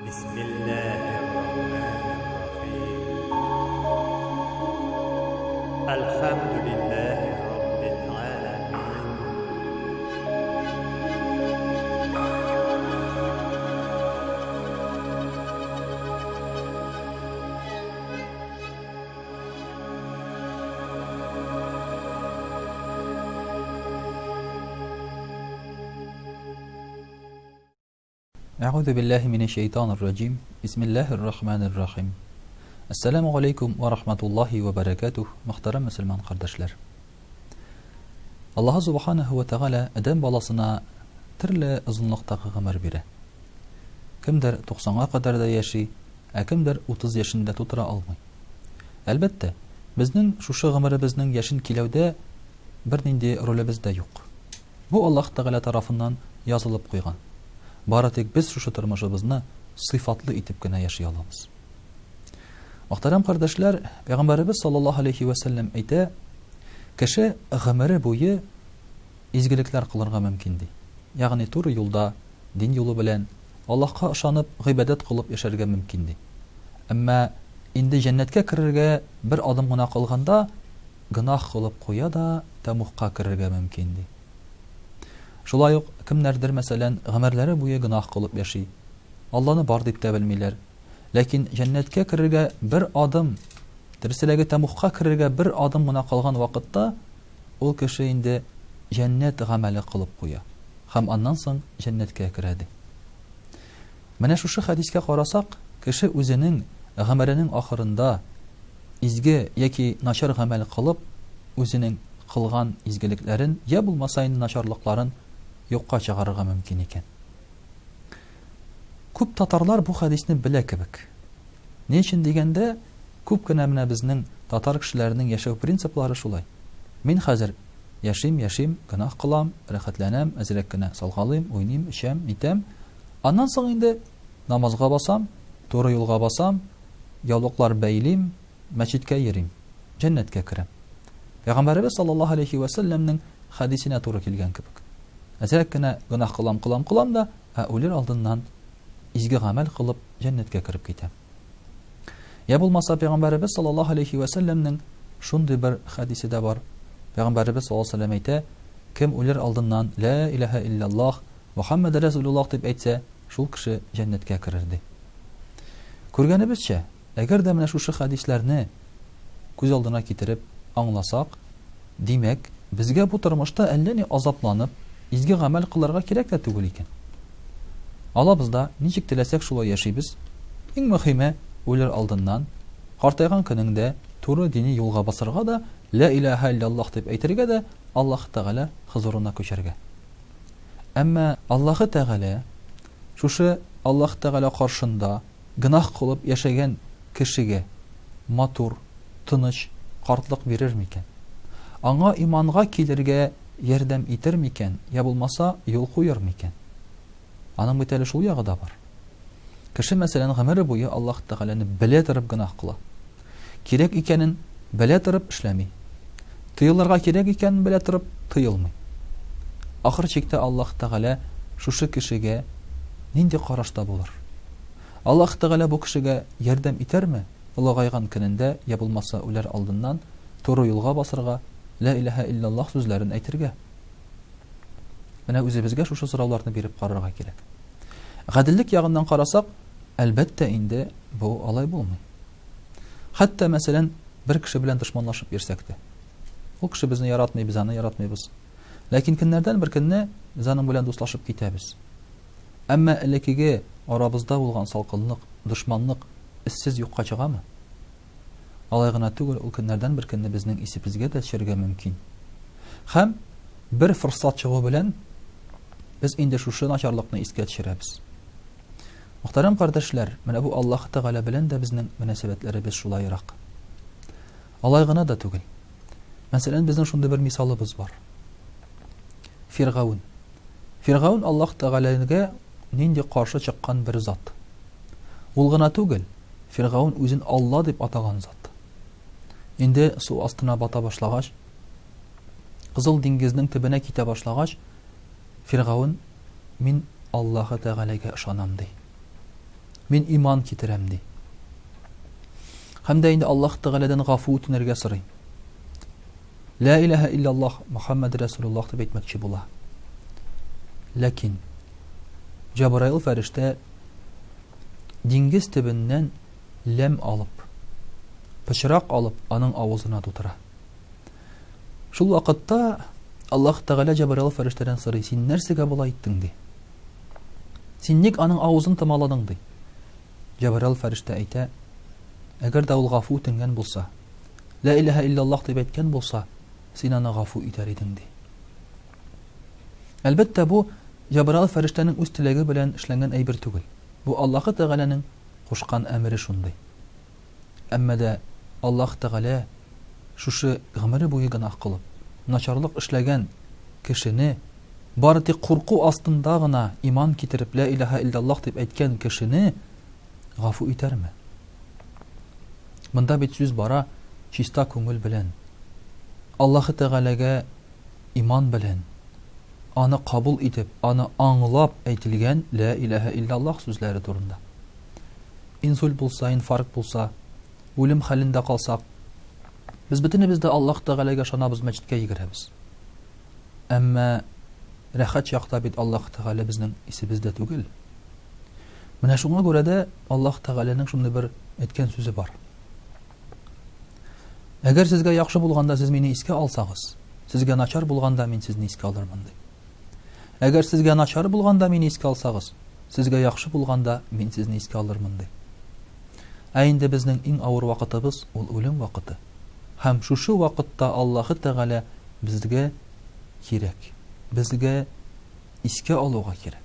Бисмиллаһир-рахманир-рахим. Әлхәмдүлиллаһи раббил галәмин. Әгъүзу биллаһи минәш шәйтанир раҗим. Бисмиллаһир рахманир рахим. Әссәламү галәйкүм вә рахматуллаһи вә бәрәкәтүһ, мөхтәрәм мөселман кардәшләр. Аллаһы субханаһу вә тәгалә адәм баласына төрле озынлыктагы гомер бирә. Кемдер 90-га кадәр дә яши, ә кемдер 30 яшен дә тутыра алмый. Әлбәттә, безнең шушы гомеребезнең яшен киләүдә бернинди ролебез дә юк. Бу Аллаһ Тәгалә тарафыннан язылып куйган. Бары тик без шушы тормышыбызны сыйфатлы итеп кенә яши алабыз. Мөхтәрәм кардәшләр, Пәйгамбәребез саллаллаһу алейхи вә сәлләм әйтә, кеше гомере буе изгелекләр кылырга мөмкин ди. Ягъни туры юлда, дин юлы белән, Аллаһка ышанып, гыйбадәт кылып яшәргә мөмкин ди. Әмма инде җәннәткә керергә бер адым гына калганда, гөнаһ кылып куя да тәмугка керергә мөмкин, ди. Шулай ук кемнәрдер, мәсәлән, гомерләре буе гөнаһ кылып яши. Алланы бар дип тә белмиләр. Ләкин җәннәткә керергә бер адым, дөресрәге, тәмугка керергә бер адым гына калган вакытта, ул кеше инде җәннәт гамәле кылып куя һәм аннан соң җәннәткә керә, ди. Менә шушы хәдискә карасак, кеше үзенең гомеренең ахырында изге яки начар гамәл кылып, үзенең кылган изгелекләрен, йә булмаса инде начарлыкларын юкка чыгарырга мөмкин икән. Күп татарлар бу хәдисне белә кебек. Ни өчен дигәндә, күп кенә менә безнең татар кешеләренең яшәү принциплары шулай. Мин хәзер яшим, яшим, гөнаһ кылам, рәхәтләнәм, әзрәк кенә салгалыйм, уйныйм, эчәм, нитәм. Аннан соң инде намазга басам, туры юлга басам, яулыклар бәйлим, мәчеткә йөрим, җәннәткә керәм. Пәйгамбәребез саллаллаһу алейхи вә сәлләмнең хәдисенә туры килгән кебек. Әзрәк кенә гөнаһ кылам, кылам, кылам да, ә үлер алдыннан изге гамәл кылып җәннәткә кереп китәм. Я булмаса пәйгамбәребез саллаллаһу алейхи вә сәлләмнең шундый бер хәдисе дә бар. Пәйгамбәребез саллаллаһу алейхи вә сәлләм әйтә, кем үлер алдыннан ла илаһа илляллаһ, Мухаммад расулуллаһ дип әйтсә, шул кеше җәннәткә керер ди. Күргәнебезчә, әгәр дә менә шушы хәдисләрне күз алдына китереп аңласак, димәк, безгә бу тормышта әллә ни азапланып, изге гамәл кылырга кирәк тә түгел икән. Алабыз да, ничек теләсәк шулай яшибез. Иң мөхиме, үлер алдыннан, картайган көнеңдә туры дини юлга басарга да, Лә иләһә илляллаһ дип әйтергә дә, Аллаһ Тәгалә хозурына күчәргә. Әмма Аллаһы Тәгалә шушы Аллаһ Тәгалә каршында гөнаһ кылып яшәгән кешегә матур, тыныч картлык бирер микән? Аңа иманга килергә ярдәм итер микән, я булмаса юл куер микән? Аның бит әле шул ягы да бар. Кеше, мәсәлән, гомере буе Аллаһ Тәгаләне белә торып гөнаһ кыла. Кирәк икәнен белә торып эшләми. Тыелырга кирәк икәнен белә торып тыелмый. Ахыр чиктә Аллаһ Тәгалә шушы кешегә нинди карашта булыр? Аллаһ Тәгалә бу кешегә ярдәм итәрме, олыгайган көнендә, я булмаса үләр алдыннан туры юлга басырга, Лә иләһә илляллаһ сүзләрен әйтергә? Менә үзебезгә шушы сорауларны биреп карарга кирәк. Гаделлек ягыннан карасак, әлбәттә инде бу алай булмый. Хәтта, мәсәлән, бер кеше белән дошманлашып йөрсәк тә. Ул кеше безне яратмый, без аны яратмыйбыз. Ләкин көннәрдән бер көнне без аның белән дуслашып китәбез. Әмма элеккеге арабызда булган салкынлык, дошманлык эзсез юкка чыгамы? Алай гына түгел, ул көннәрдән бер көнне безнең исебезгә дә төшәргә мөмкин. Һәм бер форсат чыгу белән без инде шушы начарлыкны искә төшерәбез. Мөхтәрәм кардәшләр, менә бу Аллаһ Тәгалә белән дә безнең мөнәсәбәтләребез шулайрак. Алай гына да түгел. Мәсәлән, безнең шундый бер мисалыбыз бар. Фиргаун. Фиргаун Аллаһ Тәгаләгә нинди каршы чыккан бер зат. Ул гына түгел, Фиргаун үзен Алла дип атаган зат. Инде су астына бата башлагач, Кызыл диңгезнең төбенә китә башлагач, Фиргаун, Мин Аллаһы Тәгаләгә ышанам, ди. Мин иман китерәм, ди. Һәм дә инде Аллаһ Тәгаләдән гафу үтенергә сорый. Лә иләһә илляллаһ, Мөхәммәд Рәсулуллаһ дип әйтмәкче була. Ләкин Җабраил фәрештә диңгез төбеннән ләм алып, пычрак алып, аның авызына тутыра. Шул вакытта Аллаһ Тәгалә Җабраил фәрештәдән сорый, син нәрсәгә болай иттең, ди. Син ник аның авызын томаладың, ди. Җабраил фәрештә әйтә, әгәр дә ул гафу үтенгән булса, Лә иләһә илляллаһ дип әйткән булса, син аны гафу итәр идең, ди. Әлбәттә, бу Җабраил фәрештәнең үз теләге белән эшләнгән әйбер түгел. Бу Аллаһы Тәгаләнең кушкан әмере шундый. Әмма дә Аллаһ Тәгалә шушы гомере буе гөнаһ кылып, начарлык эшләгән кешене бары тик курку астында гына иман китереп Лә иләһә илляллаһ дип әйткән кешене гафу итәрме? Монда бит сүз бара чиста күңел белән, Аллаһы Тәгаләгә иман белән, аны кабул итеп, аны аңлап әйтелгән Лә иләһә илляллаһ сүзләре турында. Инсульт булса, инфаркт булса, үлем хәлендә калсак, без бөтенебез дә Аллаһ Тәгаләгә ышанабыз, мәчеткә йөгерәбез. Әмма рәхәт чакта бит Аллаһ Тәгалә безнең исебездә түгел. Менә шуңа күрә дә Аллаһ Тәгаләнең шундый бер әйткән сүзе бар. Әгәр сезгә яхшы булганда сез мине искә алсагыз, сезгә начар булганда мин сезне искә алырмын ди. Әгәр сезгә начар булганда мине искә алсагыз, сезгә яхшы булганда мин сезне искә алырмын ди. Ә инде безнең иң авыр вакытыбыз ул үлем вакыты. Һәм шушы вакытта Аллаһы Тәгалә безгә кирәк. Безгә искә алуга кирәк.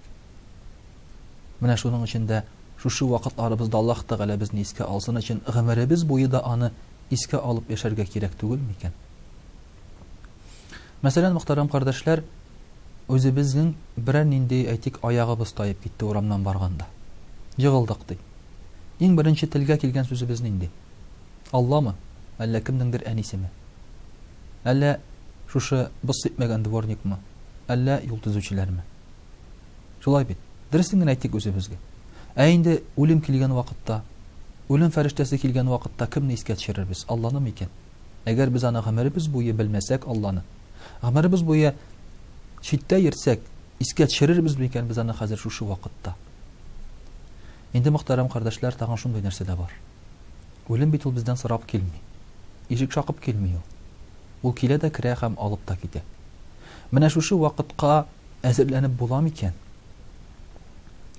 Менә шуның өчен дә шушы вакытларыбызда Аллаһ Тәгалә безне искә алсын өчен гомеребез буе да аны искә алып яшәргә кирәк түгел микән? Мәсәлән, мөхтәрәм кардәшләр, үзебезнең берәр нинди, әйтик, аягыбыз таеп китте урамнан барганда. Егылдык ди. Иң беренче телгә килгән сүзебез нинди? Алламы? Әллә кемнеңдер әнисеме? Әллә шушы боз сипмәгән дворникмы? Әллә юл төзүчеләрме? Шулай бит. Дөресен генә әйтик үзебезгә. Ә инде үлем килгән вакытта, үлем фәрештәсе килгән вакытта кемне искә төшерербез? Алланы микән? Әгәр без аны гомеребез буе белмәсәк Алланы, гомеребез буе читтә йөрсәк, искә төшерербез микән без аны хәзер шушы вакытта? Инде, мөхтәрәм кардәшләр, тагын шундый нәрсә дә бар. Үлем бит ул бездән сорап килми. Ишек шакып килми ул. Ул килә дә керә һәм алып та китә. Менә шушы вакытка әзерләнеп була микән?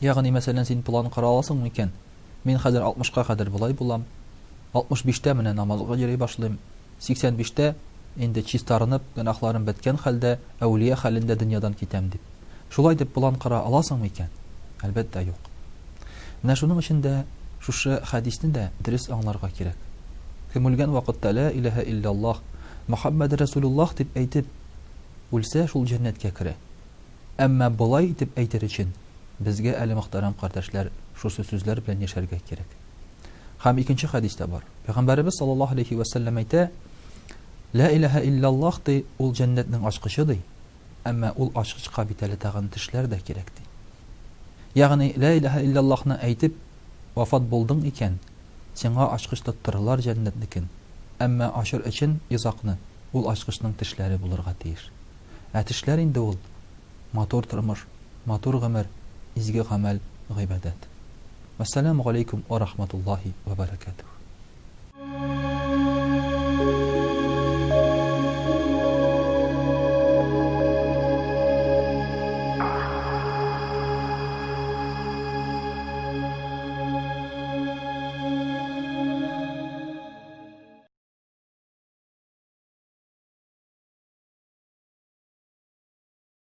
Ягъни, мәсәлән, син план кора аласың микән? Мин хәзер 60-ка кадәр болай булам, 65-тә менә намазга йөри башлыйм, 85-тә инде чистарынып, гөнаһларым беткән хәлдә, әүлия хәлендә дөньядан китәм дип. Шулай дип план кора аласың микән? Әлбәттә, юк. Менә шуның өчен дә шушы хәдисне дә дөрес аңларга кирәк. Кем үлгән вакытта Лә иләһә илляллаһ, Мөхәммәде Рәсүлуллаһ дип әйтеп үлсә, шул җәннәткә керә. Әмма болай итеп әйтер өчен безгә әле, мөхтәрәм кардәшләр, шушы сүзләр белән яшәргә кирәк. Һәм икенче хәдис тә бар. Пәйгамбәребез саллаллаһу алейхи вә сәлләм әйтә, Лә иләһә илляллаһ ди, ул җәннәтнең ачкычы ди. Әмма ул ачкычка бит әле тагын тешләр дә кирәк ди. Ягъни Лә иләһә илляллаһны әйтеп вафат булдың икән, сиңа ачкыч тоттырырлар җәннәтнекен, әмма ачыр өчен йозакны ул ачкычның тешләре булырга тиеш. Ә тешләр инде ул, матур тормыш, матур гомер, изге гамәл, гыйбадәт. Вәссәламү галәйкүм вә рахматуллаһи вә бәрәкәтүһ.